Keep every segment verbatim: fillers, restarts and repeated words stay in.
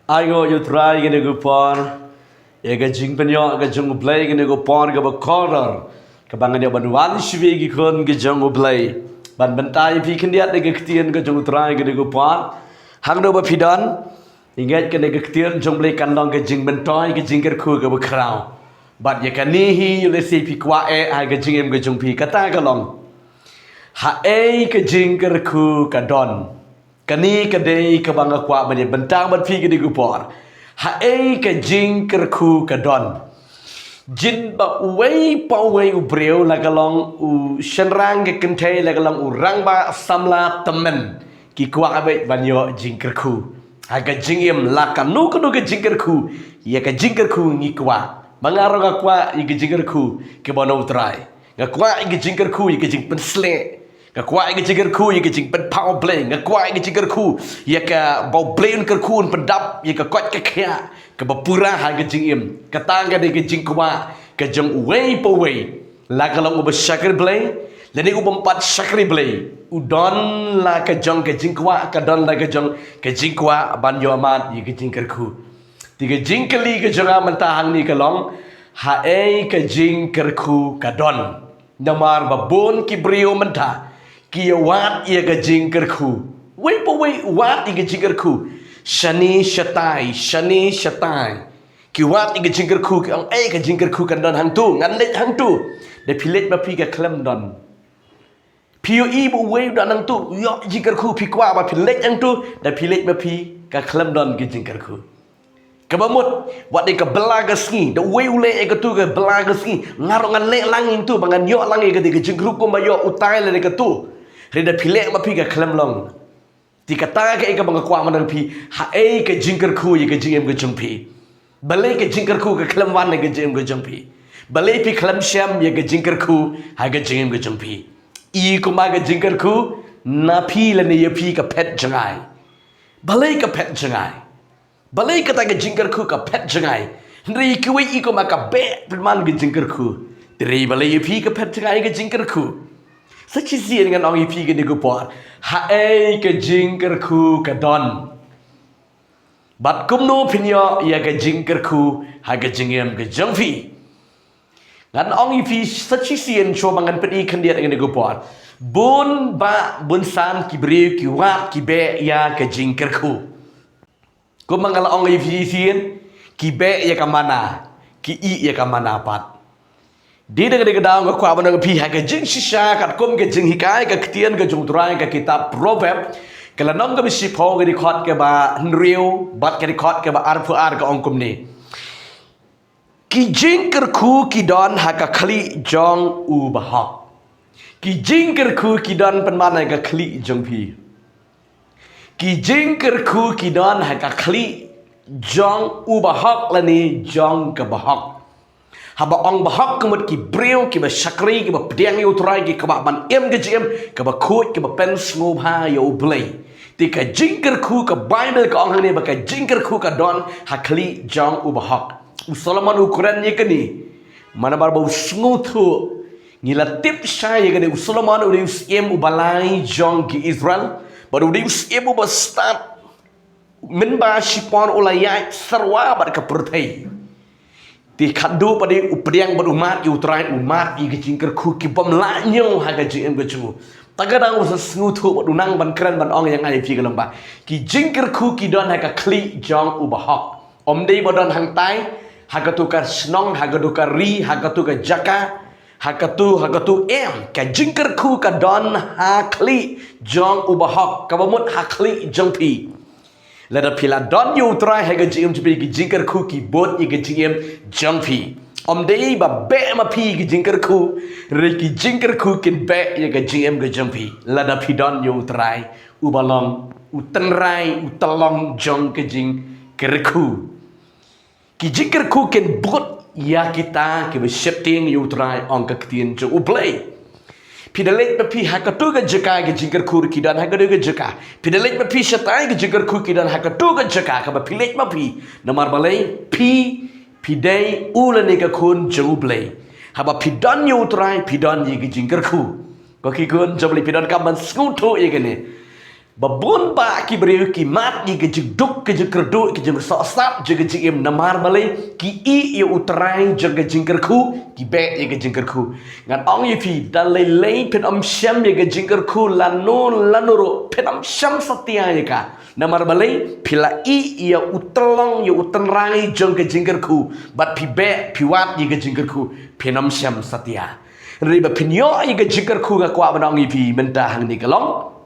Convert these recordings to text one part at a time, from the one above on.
Ai nguh ïa u Trai kane ka por ïa ka jingpynïoh ka jong u Blei kane ka por kaba kordor, kaba ngan ïoh ban wan sha phi ki khun ki jong u Blei, ban bynta ïa phi khyndiat da ka ktien ka jong u Trai kane ka por. Hangno ba phi don, ïa ngeit kane ka ktien jong u Blei kan long ka jingmyntoi, ka jingkyrkhu kaba khraw. Bad ïa kane hi ïa lehse phi kwah eh ha ka jingim ka jong phi, kata ka long: Haei ka jingkyrkhu ka don? Kane ka dei kaba nga kwah ban ïa bynta bad phi kane ka por. Haei ka jingkyrkhu ka don? Jin ba uwei pa uwei u briew, la ka long u shynrang ka kynthei, la ka long u rangbah samla tymmen, ki kwah beit ban ïoh jingkyrkhu ha ka jingim. La kano kano ka jingkyrkhu, ïa ka jingkyrkhu ngi kwah. Ma nga ruh nga kwah ïa ka jingkyrkhu kaba na u Trai. Nga kwah ïa ka jingkyrkhu ïa ka jingpynsleh. Nga kwah ïa ka jingkyrkhu ïa ka jingpynpaw Blei. Nga kwah ïa ka jingkyrkhu ïa kaba u Blei un kyrkhu, un pyndap ïa ka koit ka khiah kaba pura ha ka jingim. Kata ka dei ka jingkwah ka jong uwei pa uwei, la ka long uba shakri Blei lane u bym pat shakri Blei. U don la ka jong ka jingkwah, ka don la ka jong ka jingkwah ban ïoh mad ïa ka jingkyrkhu. Te ka jingkylli ka jong nga mynta hangne ka long: Haei ka jingkyrkhu ka don? Namar ba bun ki briew mynta ki ïa wad ïa ka jingkyrkhu. Uwei pa uwei u wad ïa ka jingkyrkhu. Shane shatai, shane shatai, ki wad ïa ka jingkyrkhu, ki ong, "Ei, ka jingkyrkhu kan don hangto, ngan leit hangto." Da phi leit ma phi ka khlem don. Phi ïohi ba uwei u don hangto, u ïoh jingkyrkhu, phi kwah ba phi leit hangto, da phi leit ma phi ka khlem don ka jingkyrkhu. Kaba mut, wat ïa ka bylla ka sngi, da uwei u leh ïa katu ka bylla ka sngi, nga ruh ngan leh lang hangto ba ngan ïoh lang ïa kata ka jingkyrkhu kumba ïoh utai leh ïa katu. Hynrei da phi leh ma phi ka khlem long. Te kata kaei kaba nga kwah ban ong ïa phi, haei ka jingkyrkhu ïa ka jingim ka jong phi? Balei ka jingkyrkhu ka khlem wan ha ka jingim ka jong phi? Balei phi khlem shem ïa ka jingkyrkhu ha ka jingim ka jong phi? I kumba ka jingkyrkhu na phi lane ïa phi ka phet jngai. Balei ka phet jngai? Balei kata ka jingkyrkhu ka phet jngai? Hynrei kiwei i kumba ka beh pynban ka jingkyrkhu. Hynrei balei ïa phi ka phet jngai ka jingkyrkhu? Sa shisien ngan ong ïa phi kane ka por, haei ka jingkyrkhu ka don? Bad kumno phin ïoh ïa ka jingkyrkhu ha ka jingim ka jong phi? Ngan ong ïa phi sa shisien shuwa ba ngan pyni khyndiat ïa kane ka por. Bun bah bun san ki briew ki wad ki beh ïa ka jingkyrkhu. Kumba nga la ong ïa phi shisien, ki beh ïa ka mana, ki ih ïa ka mana pat. Dei na kane ka daw nga kwah ban ong ïa phi ha ka jingshisha katkum ka jinghikai ka ktien ka jong u Trai, ka kitab Proverb, ka lynnong kaba shiphew, ka dkhot kaba hynriew bad ka dkhot kaba arphew ar, ka ong kumne: Ki jingkyrkhu ki don ha ka khlieh jong u bahok. Ki jingkyrkhu ki don pynban ha ka khlieh jong phi. Ki jingkyrkhu ki don ha ka khlieh jong u bahok lane jong ka bahok. Haba ong bahok ka mut ki briew kiba shakri, kiba pdiang ïa u Trai, ki kwah ban im ka jingim kaba khuid, kaba pynsngewbha ïa u Blei. Te ka jingkyrkhu ka Baibl ka ong hangne ba ka jingkyrkhu ka don ha khlieh jong u bahok. U Solomon u kren ïa kane. Namar ba u sngewthuh, ngi la tip shai ïa kane, u Solomon u dei u syiem uba lai jong ki Israel, bad u dei u syiem uba stad. Mynba shipor u la ïaid syrwa bad ka pyrthei. Te khadduh ba dei u pdiang bad u mad ïa u Trai, u mad ïa ki jingkyrkhu ki bym lah ñiew ha ka jingim ka jong u. Ta ka daw u sa sngewthuh bad u nang ban kren ban ong ïa nga ïa phi ka long ba ki jingkyrkhu ki don ha ka khlieh jong u bahok. Ym dei ba don hangtai, ha katu ka shnong, ha katu ka ri, ha katu ka jaka, ha katu, ha katu, em, ka jingkyrkhu ka don ha khlieh jong u bahok, kaba mut ha khlieh jong phi. Lada phi la don ïa u Trai ha ka jingim jong phi, ki jingkyrkhu ki bud ïa ka jingim jong phi. Ym dei ba beh ma phi ki jingkyrkhu, hynrei ki jingkyrkhu kin beh ïa ka jingim ka jong phi. Lada phi don ïa u Trai, uba long u tynrai, u tyllong jong ka jingkyrkhu. Ki jingkyrkhu kin bud ïa kita kiba sheptieng ïa u Trai, ong ka ktien jong u Blei. Phi da leit ma phi ha katu ka jaka, ki jingkyrkhu ki don ha katu ka jaka. Phi da leit ma phi shatai, ki jingkyrkhu ki don ha katu ka jaka kaba phi leit ma phi. Namar balei? Phi, phi dei u lane ka khun jong u Blei. Haba phi don ïa u Trai, phi don ïa ki jingkyrkhu. Ko ki khun jong u Blei, phi donkam ban sngewthuh ïa kane. Ba bun bah ki briew ki mad ïa ka jingduk, ka jingkyrduh, ka jingsohsat jong ka jingim, namar balei? Ki ïeh ïa u trai jong ka jingkyrkhu, ki beh ïa ka jingkyrkhu. Ngan ong ïa phi, da lei lei phin ym shem ïa ka jingkyrkhu lano lano ruh, phin ym shem satia ïa ka. Namar balei? Phi la ïeh ïa u tyllong, ïa u trai jong ka jingkyrkhu, bad phi beh, phi wad ïa ka jingkyrkhu, phin ym shem satia. Hynrei ba phin ïoh ïa ka jingkyrkhu, nga kwah ban ong ïa phi mynta hangne ka long,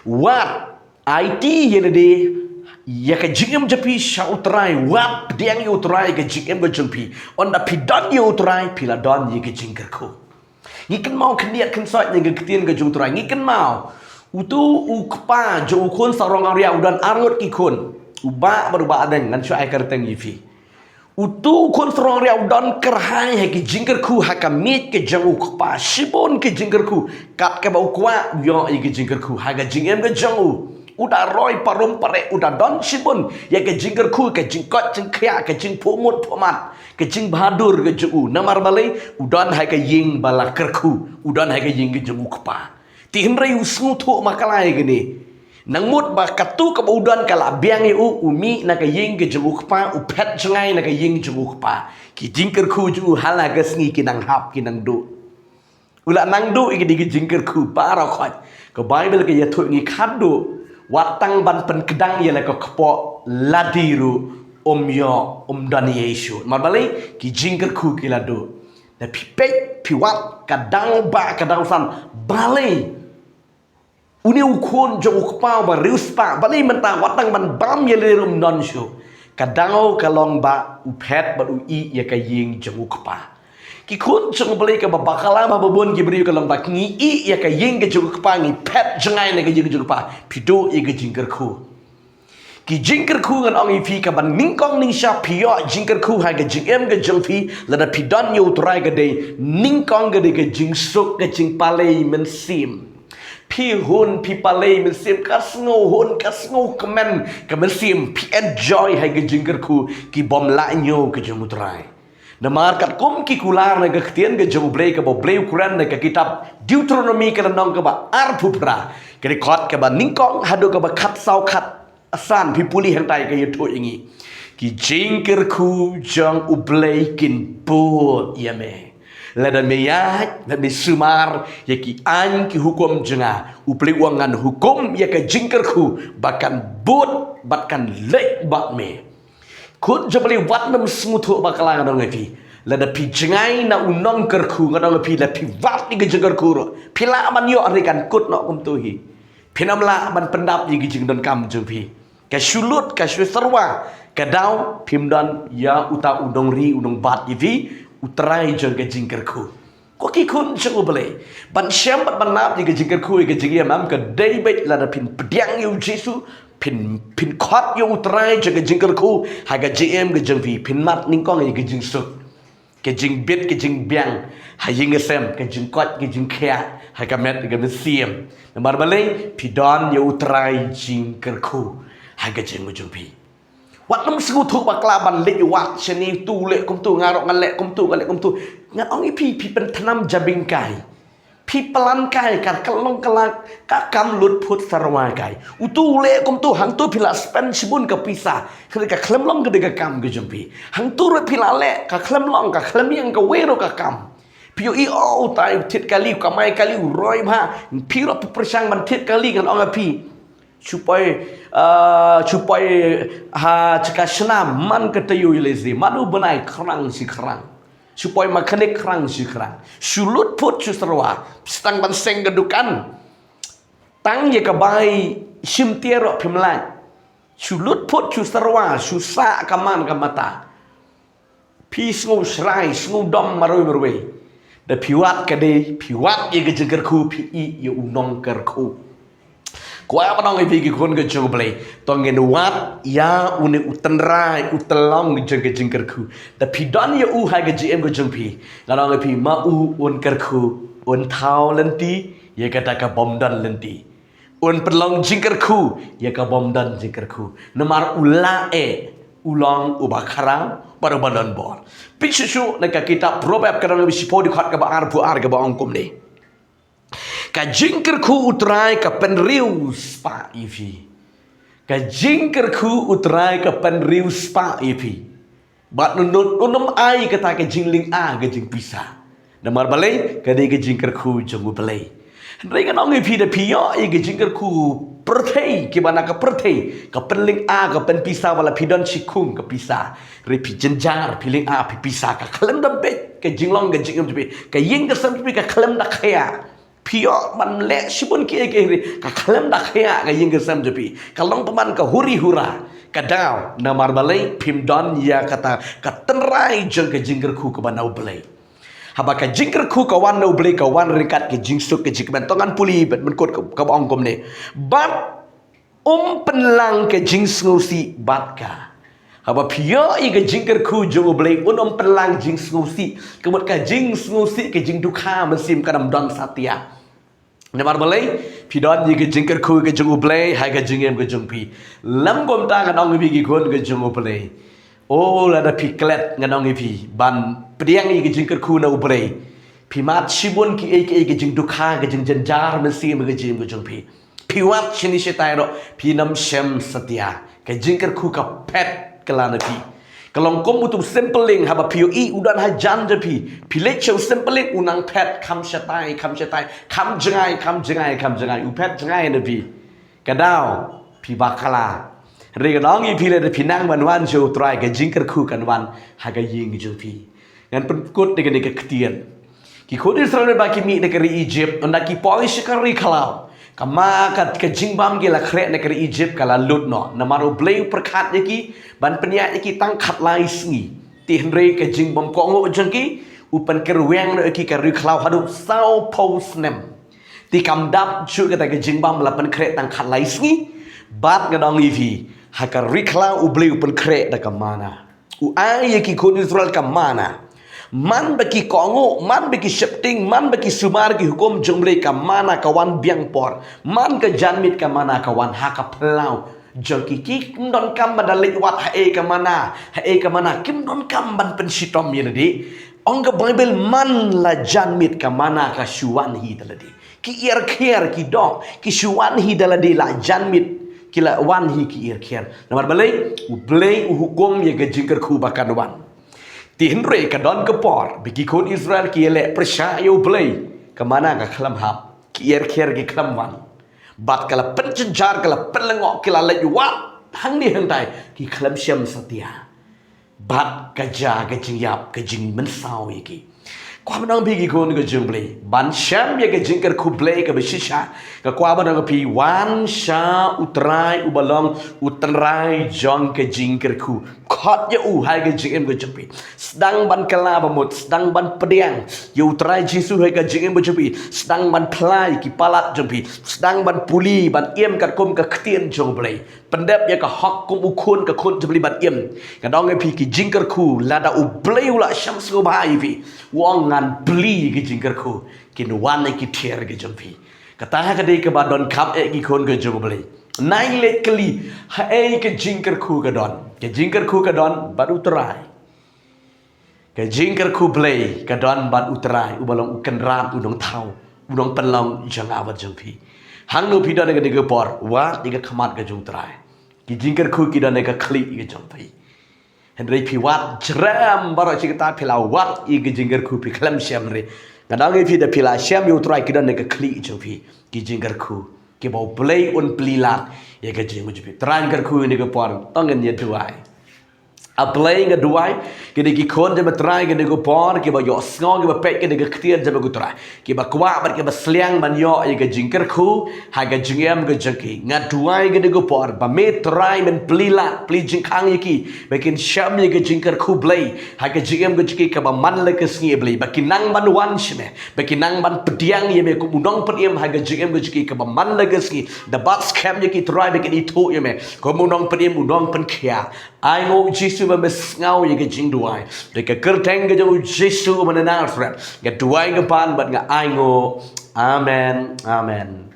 wat aiti ïa lade, ïa ka jingim jong phi sha u trai, wat pdiang ïa u trai ïa ka jingim ka jong phi. Ynda phi don ïa u trai, phi la don ïa ka jingkyrkhu. Ngi kynmaw khyndiat khynsoit na ka ktien ka jong u trai. Ngi kynmaw uto u kpa jong u khun sarong awria, u don arngut ki khun, u bah bad u bahdeng, ngan shu ai kyrteng ïa phi. Uto u khun sarong awria u don kyrhai ha ki jingkyrkhu ha ka miej ka jong u kpa. Shibun ki jingkyrkhu. Kat kaba u kwah, u ïoh ïa ki jingkyrkhu. Ha ka jingim ka jong u, u da roi parum pareh, u da don shibun ïa ka jingkyrkhu, ka jingkoit jingkhiah, ka jingphuh mut phuh mat, ka jingbhadur ka jong u. Namar balei? U don ha ka ïing ba la kyrkhu, u don ha ka ïing ka jong u kpa. Te hynrei u sngewthuh bakla ïa kane. Nang mut ba katu kaba u don ka la biang ïa u, u mih na ka ïing ka jong u kpa, u phet jngai na ka ïing jong u kpa. Ki jingkyrkhu jong u ha la ka sngi ki nang hap, ki nang duh. U la nang duh ïa kine ki jingkyrkhu baroh khoit. Ka Baibl ka ïathuh ïa ngi khadduh, wat tang ban pynkdang ïa la ka kpoh lade ruh um ïoh, um don ïa Jisu. Namar balei? Ki jingkyrkhu ki la duh. Da phi peit, phi wad, ka daw bah, ka daw san. Balei? Une u khun jong u kpa uba riewspah, balei mynta wat tang ban bam ïa lade ruh um don shuh? Ka daw ka long ba u phet bad u ïeh ïa ka ïing jong u kpa. Ki khun jong U Blei kaba bakla bha ba bun ki briew ka long ba ngi ïeh ïa ka ïing ka jong u kpa, ngi phet jngai na ka ïing jong u kpa. Phi duh ïa ka jingkyrkhu. Ki jingkyrkhu, ngan ong ïa phi, kaba nyngkong nyngshap phi ïoh jingkyrkhu ha ka jingim ka jong phi, lada phi don ïa u Trai, ka dei nyngkong, ka dei ka jingsuk, ka jingpalei mynsiem. Phi hun, phi palei mynsiem, ka sngew hun, ka sngew kmen ka mynsiem, phi enjoy ha ka jingkyrkhu, ki bym lah ñiew ka jong u Trai. Namar katkum ki kular na ka ktien ka jong U Blei kaba U Blei u kren na ka kitab Deuteronomi ka lynnong kaba arphew phra, ka dkhot kaba nyngkong haduh kaba khatsaw, khatsan, phi pule hangtai, ka ïathuh ïa ngi. Ki jingkyrkhu jong U Blei kin bud ïa me. Lada me ïaid, lada me sumar ïa ki aiñ ki hukum jong nga, U Blei u ong ngan hukum ïa ka jingkyrkhu ba kan bud bad kan leit bad me. Khun jong U Blei, wat nym sngewthuh bakla, ngan ong ïa phi. Lada phi jngai na u nongkyrkhu, ngan ong ïa phi, lada phi wad ïa ka jingkyrkhu ruh, phi lah ban ïoh, hynrei kan kut noh kumto hi. Phin ym lah ban pyndap ïa ka jingdonkam jong phi. Ka shu lut, ka shu syrwa, ka daw phim don ïa uta u nongri, u nongbat ïa phi, u Trai jong ka jingkyrkhu. Ko ki khun jong U Blei, ban shem bad ban lap ïa ka jingkyrkhu ha ka jingim, em, ka dei beit lada phin pdiang ïa U Jisu, phin, phin khot ïa u Trai jong ka jingkyrkhu ha ka jingim ka jong phi, phin mad nyngkong ïa ka jingsuk, ka jingbit, ka jingbiang ha ïing ha sem, ka jingkoit, ka jingkhiah ha ka met, ha ka mynsiem. Namar balei? Phi don ïa u Trai jingkyrkhu ha ka jingim ka jong phi. Wat nym sngewthuh bakla ban leit wad shane, uto u leh kumto, nga ruh ngan leh kumto, ngan leh kumto. Ngan ong ïa phi, phi pynthnam jabieng kai, phi plan kai, ka kyllon kylla ka kam lut phut syrwa kai. Uto u leh kumto, hangto phi la spend shibun ka pisa, hynrei ka khlem long ka dei ka kam ka jong phi. Hangto ruh phi la leh, ka khlem long, ka khlem ïeng kawei ruh ka kam. Phi ïohi, o, utai u thied kali, u kamai kali, u roi bha. Phi ruh phi pyrshang ban thied kali, ngan ong ïa phi, shu poi, ah, shu poi ha jaka shna man ka taïew ïa lade, man u bnai khrang shi khrang. Shu poi mechanic khrang shi khrang. Shu lut phut shu syrwa. Sdang ban seng ka dukan, tang ïa ka bai shim tiar ruh phim lait. Shu lut phut shu syrwa, shu sah ka man ka mata. Phi sngew shrai, sngew dom marwei marwei. Da phi wad ka dei, phi wad ïa ka jingkyrkhu, phi ïeh ïa u nongkyrkhu. Kwah ban ong ïa phi ki khun ka jong U Blei, to ngin wad ïa une u tynrai, u tyllong jong ka jingkyrkhu. Da phi don ïa u ha ka jingim ka jong phi, ngan ong ïa phi, ma u un kyrkhu, un thaw lynti ïa kata ka bym don lynti. Un pynlong jingkyrkhu ïa ka bym don jingkyrkhu. Namar u la eh, u long uba khraw bad uba don bor. Peit shuh shuh na ka kitab Proverb ka lynnong kaba shiphew, dkhot kaba arphew ar, kaba ong kumne. Ka jingkyrkhu U Trai ka pynriewspah ïa phi. Ka jingkyrkhu U Trai ka pynriewspah ïa phi. Bad un ym, un ym ai kata ka jinglynga ka jingpisa. Namar balei? Ka dei ka jingkyrkhu jong U Blei. Hynrei ngan ong ïa phi, da phi ïoh ïa ka jingkyrkhu pyrthei, kiba na ka pyrthei, ka pynlynga, ka pynpisa, wat la phi don shi khung ka pisa, hynrei phi jynjar, phi lynga, phi pisa, ka khlem da beit ka jinglong ka jingim jong phi, ka ïing ka sem jong phi ka khlem da khia. Phi ïoh ban leh shibun kiei kiei, hynrei ka khlem da khia ka ïing ka sem jong phi. Ka long pynban ka huri hura. Ka daw, namar balei? Phim don ïa kata ka tynrai jong ka jingkyrkhu kaba na U Blei. Haba ka jingkyrkhu ka wan na U Blei, ka wan ryngkat ka jingsuk, ka jingkmen. To ngan pule bad pynkut ka, kaba ong kumne: Bad um pynlang ka jingsngewsih bad ka. Haba phi ïoh ïa ka jingkyrkhu jong U Blei, un ym pynlang jingsngewsih. Ka mut ka jingsngewsih, ka jingdukha mynsiem kan ym don satia. Namar balei? Phi don ïa ka jingkyrkhu ka jong U Blei ha ka jingim ka jong phi. Lym kumta, ngan ong ïa phi ki khun ka jong U Blei, o, lada phi klet, ngan ong ïa phi, ban pdiang ïa ka jingkyrkhu na U Blei, phi mad shibun kiei kiei, ka jingdukha, ka jingjynjar mynsiem ka jingim ka jong phi. Phi wad shane shatai ruh, phin ym shem satia. Ka jingkyrkhu ka phet kylla na phi. Ka long kum utu u sympeleng, haba phi ïohi u don hajan jong phi, phi leit sha u sympeleng, u nang phet kham shatai, kham shatai, kham jngai, kham jngai, kham jngai, u phet jngai na phi. Ka daw, phi bakla. Hynrei ngan ong ïa phi, lada phi nang ban wan sha U Trai, ka jingkyrkhu kan wan ha ka ïing jong phi. Ngan pynkut da kane ka ktien. Ki khun Israel ba ki mih na ka ri Egypt, ynda ki poi sha ka ri khlaw, ka ma, ka, ka jingbam ki la khreh na ka ri Egypt ka la lut noh. Namar U Blei u pyrkhat ïa ki ban pynïaid ïa ki tang khatlai sngi. Te hynrei ka jingbymkohnguh jong ki, u pynkyrweng noh ïa ki ka ri khlaw haduh sawphew snem. Te kam dap shuh kata ka jingbam la pynkhreh tang khatlai sngi. Bad ngan ong ïa phi, ha ka ri khlaw U Blei u pynkhreh da ka mana. U ai ïa ki khun Israel ka mana. Man ba ki kohnguh, man ba ki sheptieng, man ba ki sumar ki hukum jong U Blei, ka mana ka wan biang por. Man ka janmiet ka mana ka wan ha ka phyllaw jong ki. Kim donkam ban da leit wad haei ka mana, haei ka mana. Kim donkam ban pynshitom ïa lade. Ong ka Baibl, man la janmiet ka mana ka shu wan hi da lade. Ki ïar khiar, ki doh, ki shu wan hi da lade, la janmiet ki la wan hi ki ïar khiar. Namar balei? U Blei u hukum ïa ka jingkyrkhu ba kan wan. Te hynrei ka don ka por ba ki khun Israel ki ïaleh pyrshah ïa U Blei, ka mana ka khlem hap, ki ïar khiar ki khlem wan. Bad ka la pynjynjar, ka la pynlyngngoh, ki la leit wad hangne hangtai, ki khlem shem satia. Bad ka jia ka jingïap, ka jingmynsaw ïa ki. Kwah ban ong ïa phi ki khun ka jong U Blei, ban shem ïa ka jingkyrkhu Blei kaba shisha, nga kwah ban ong ïa phi, wan sha U Trai uba long U Trai jong ka jingkyrkhu. Khot ïa u ha ka jingim ka jong phi. Sdang ban kylla ba mut, sdang ban pdiang ïa U Trai Jisu ha ka jingim ka jong phi. Sdang ban phla ïa ki palat jong phi. Sdang ban pule, ban im katkum ka ktien jong U Blei. Pyndep ïa ka hok kum u khun, ka khun jong U Blei ban im. Ngan ong ïa phi, ki jingkyrkhu, lada U Blei u la sham sngewbha ïa phi, u ong, ngan plie ïa ki jingkyrkhu, kin wan ïa ki thiar ki jong phi. Kata ka dei kaba donkam eh ki khun ka jong U Blei. Nai leit kylli, haei ka jingkyrkhu ka don? Ka jingkyrkhu ka don bad U Trai. Ka jingkyrkhu Blei ka don bad U Trai, uba long u kynrad, u nongthaw, u nongpynlong jong nga bad jong phi. Hangno phi don ha kane ka por, wad ïa ka khmat ka jong U Trai. Ki jingkyrkhu ki don ha ka khlieh ka jong phi. Hynrei phi wad jrem baroh shi katta, phi la wad ïa ka jingkyrkhu, phi khlem shem re. Nga ong ïa phi, da phi la shem ïa U Trai, ki don ha ka khlieh jong phi ki jingkyrkhu, kiba U Blei un plie lad ïa ka jingim jong phi. Trai, nga kyrkhu ïa kane ka por, to ngin ïa duwai. A Blei, nga duwai, kine ki khun jong me Trai, kine ki por, kiba ïohsngew, kiba peit kine ki ktien jong me ko Trai, kiba kwah bad kiba sliang ban ïoh ïa ka jingkyrkhu ha ka jingim ka jong ki. Nga duwai kine ki por ba me Trai men plie lad, plie jingkhang ïa ki, ba kin shem ïa ka jingkyrkhu Blei ha ka jingim ka jong ki kaba man la ka sngi, Blei, ba kin nang ban wan sha me, ba kin nang ban pdiang ïa me kum u nongpynim ha ka jingim ka jong ki kaba man la ka sngi. Da bat skhem ïa ki Trai, ba kin ithuh ïa me kum u nongpynim, u nongpynkhia. Ai nguh Jisu ba me sngew ïa ka jingduwai. Da ka kyrteng ka jong u Jisu uba na Nasareth nga duwai, nga pan bad nga ai nguh. Amen. Amen.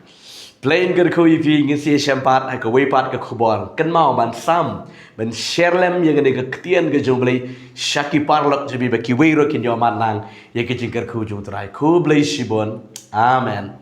Blei un kyrkhu ïa phi. Ngin sa ïashem pat ha kawei pat ka khubor. Kynmaw ban sam, ban share lem ïa kane ka ktien ka jong U Blei sha ki paralok jong phi, ba kiwei ruh kin ïoh mad lang ïa ka jingkyrkhu jong U Trai. Khublei shibun. Amen.